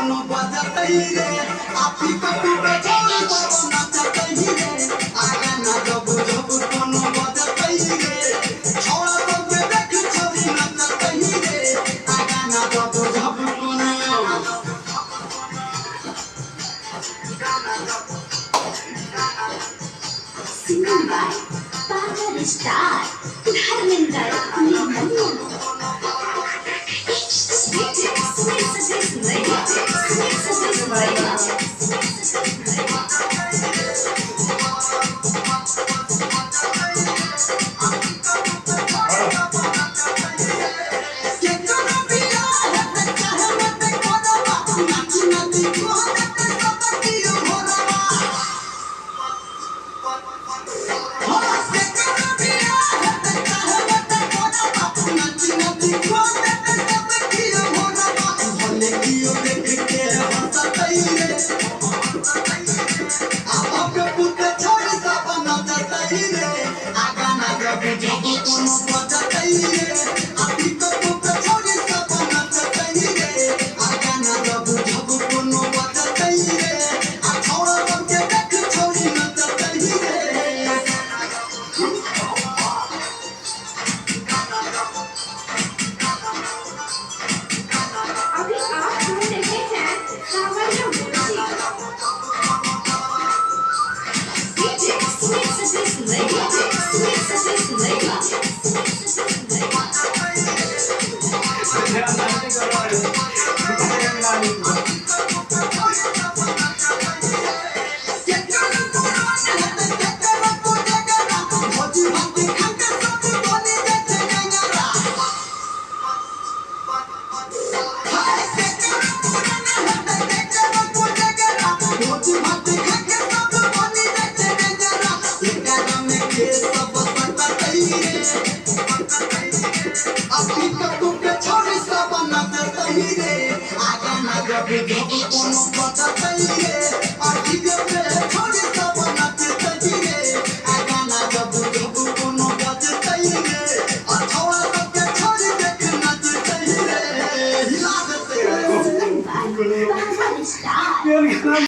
कोनो बजतै रे आ पिकअप पे छौरी सब नचतै रे आ गाना जब जब कोनो बजतै रे छौड़ा सबके देख छौरी नचतै रे आ गाना जब जब कोनो Singing by Power Star Dharmendra Nirmaliya. DJ Sunil Satish Naiya. Sunil Satish Naiya. Sunil Satish Naiya. केकरो बियाह हेतै चाहे मत करबा नाची नाची कह देतै सब कियो भोरबा हो केकरो बियाह हेतै चाहे मत करबा नाची नाची कह देतै सब कियो भोरबा भले कियो देख के हंसतै रे आ बाप पुत छोड़ी सब नचतै रे आ गाना जब जब कोनो बजतै रे आ पिकअप पे छोड़ी सब नचतै रे आ गाना जब जब कोनो बजतै रे आ छौड़ा सबके देख छौरी नचतै रे। अभी आप सुन रहे हैं Kanwariya music. DJ Sunil Satish Naiya. Sunil Satish Naiya. Sunil Satish Naiya. केकरो पुरान हेतै केकरो पुजगरा भोजी भात खाके सब बनि जेतै गंगरा हाय केकरो पुरान हेतै केकरो पुजगरा भोजी भात खाके सब बनि जेतै गंगरा एकरा में के सब सकतै रे आ पिकअप पे छोड़ी सब नचतै रे आ गाना जब जब कोनो बजतै रे आ डीजे पे छोड़ी सब नचतै रे आ गाना जब जब कोनो बजतै रे आ छौड़ा सबके छोड़ी देख नचतै रे हिला देतै रे। Singing by Power Star.